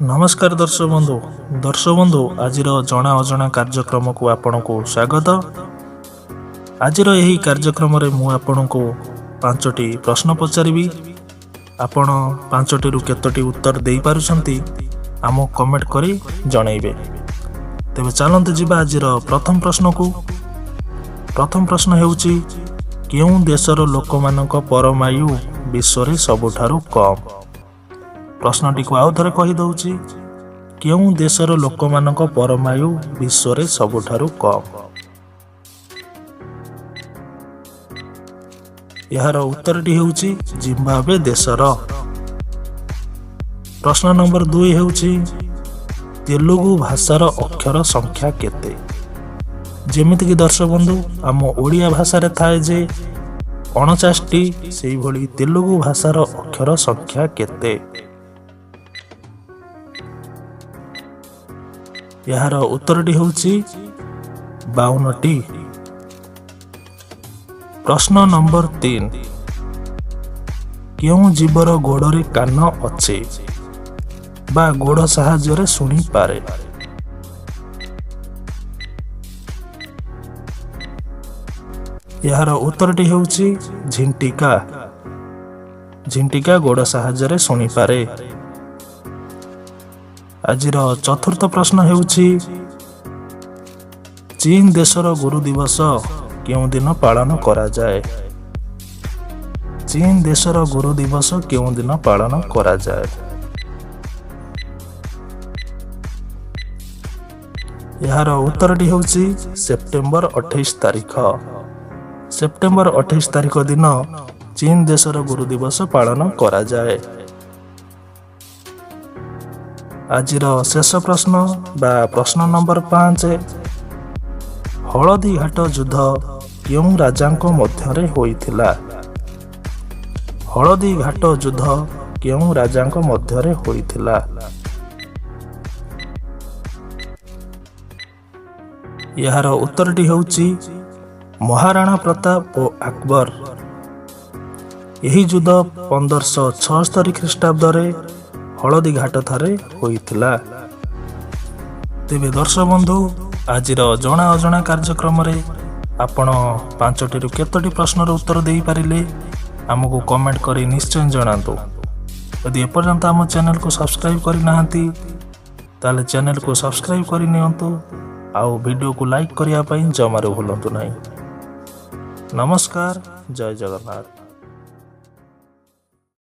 ନମସ୍କାର ଦର୍ଶକ ବନ୍ଧୁ। ଦର୍ଶକ ବନ୍ଧୁ, ଆଜିର ଜଣା ଅଜଣା କାର୍ଯ୍ୟକ୍ରମକୁ ଆପଣଙ୍କୁ ସ୍ୱାଗତ। ଆଜିର ଏହି କାର୍ଯ୍ୟକ୍ରମରେ ମୁଁ ଆପଣଙ୍କୁ 5ଟି ପ୍ରଶ୍ନ ପଚାରିବି। ଆପଣ 5ଟିରୁ କେତୋଟି ଉତ୍ତର ଦେଇପାରୁଛନ୍ତି, ଆମକୁ କମେଣ୍ଟ କରି ଜଣାଇବେ। ତେବେ ଚାଲନ୍ତୁ ଯିବା ଆଜିର ପ୍ରଥମ ପ୍ରଶ୍ନକୁ। ପ୍ରଥମ ପ୍ରଶ୍ନ ହେଉଛି, କେଉଁ ଦେଶର ଲୋକମାନଙ୍କ ପରମାୟୁ ବିଶ୍ୱରେ ସବୁଠାରୁ କମ୍? ପ୍ରଶ୍ନଟିକୁ ଆଉ ଥରେ କହିଦେଉଛି, କେଉଁ ଦେଶର ଲୋକମାନଙ୍କ ପରମାୟୁ ବିଶ୍ୱରେ ସବୁଠାରୁ କମ୍? ଏହାର ଉତ୍ତରଟି ହେଉଛି ଜିମ୍ବାବେ ଦେଶର। ପ୍ରଶ୍ନ ନମ୍ବର 2 ହେଉଛି, ତେଲୁଗୁ ଭାଷାର ଅକ୍ଷର ସଂଖ୍ୟା କେତେ? ଯେମିତିକି ଦର୍ଶକ ବନ୍ଧୁ, ଆମ ଓଡ଼ିଆ ଭାଷାରେ ଥାଏ ଯେ 49ଟି, ସେଇଭଳି ତେଲୁଗୁ ଭାଷାର ଅକ୍ଷର ସଂଖ୍ୟା କେତେ? ଏହାର ଉତ୍ତରଟି ହେଉଛି 52ଟି। ପ୍ରଶ୍ନ ନମ୍ବର 3, କେଉଁ ଜୀବର ଗୋଡ଼ରେ କାନ ଅଛି ବା ଗୋଡ଼ ସାହାଯ୍ୟରେ ଶୁଣିପାରେ? ଏହାର ଉତ୍ତରଟି ହେଉଛି ଝିଣ୍ଟିକା। ଝିଣ୍ଟିକା ଗୋଡ଼ ସାହାଯ୍ୟରେ ଶୁଣିପାରେ। ଆଜିର ଚତୁର୍ଥ ପ୍ରଶ୍ନ ହେଉଛି, ଚୀନ ଦେଶର ଗୁରୁ ଦିବସ କେଉଁ ଦିନ ପାଳନ କରାଯାଏ? ଚୀନ ଦେଶର ଗୁରୁ ଦିବସ କେଉଁ ଦିନ ପାଳନ କରାଯାଏ? ଏହାର ଉତ୍ତରଟି ହେଉଛି ସେପ୍ଟେମ୍ବର 28 ତାରିଖ। ସେପ୍ଟେମ୍ବର 28 ତାରିଖ ଦିନ ଚୀନ ଦେଶର ଗୁରୁ ଦିବସ ପାଳନ କରାଯାଏ। ଆଜିର ଶେଷ ପ୍ରଶ୍ନ ବା ପ୍ରଶ୍ନ ନମ୍ବର 5, ହଳଦୀଘାଟ ଯୁଦ୍ଧ କେଉଁ ରାଜାଙ୍କ ମଧ୍ୟରେ ହୋଇଥିଲା? ହଳଦୀଘାଟ ଯୁଦ୍ଧ କେଉଁ ରାଜାଙ୍କ ମଧ୍ୟରେ ହୋଇଥିଲା? ଏହାର ଉତ୍ତରଟି ହେଉଛି ମହାରାଣା ପ୍ରତାପ ଓ ଆକବର। ଏହି ଯୁଦ୍ଧ 1576 ଖ୍ରୀଷ୍ଟାବ୍ଦରେ ହଳଦୀଘାଟ ଠାରେ ହୋଇଥିଲା। ତେବେ ଦର୍ଶକ ବନ୍ଧୁ, ଆଜିର ଜଣା ଅଜଣା କାର୍ଯ୍ୟକ୍ରମରେ ଆପଣ 5ଟିରୁ କେତୋଟି ପ୍ରଶ୍ନର ଉତ୍ତର ଦେଇପାରିଲେ, ଆମକୁ କମେଣ୍ଟ କରି ନିଶ୍ଚୟ ଜଣାନ୍ତୁ। ଯଦି ଏପର୍ଯ୍ୟନ୍ତ ଆମ ଚ୍ୟାନେଲକୁ ସବସ୍କ୍ରାଇବ୍ କରିନାହାନ୍ତି, ତାହେଲେ ଚ୍ୟାନେଲକୁ ସବସ୍କ୍ରାଇବ୍ କରିନିଅନ୍ତୁ ଆଉ ଭିଡ଼ିଓକୁ ଲାଇକ୍ କରିବା ପାଇଁ ଜମାରୁ ଭୁଲନ୍ତୁ ନାହିଁ। ନମସ୍କାର, ଜୟ ଜଗନ୍ନାଥ।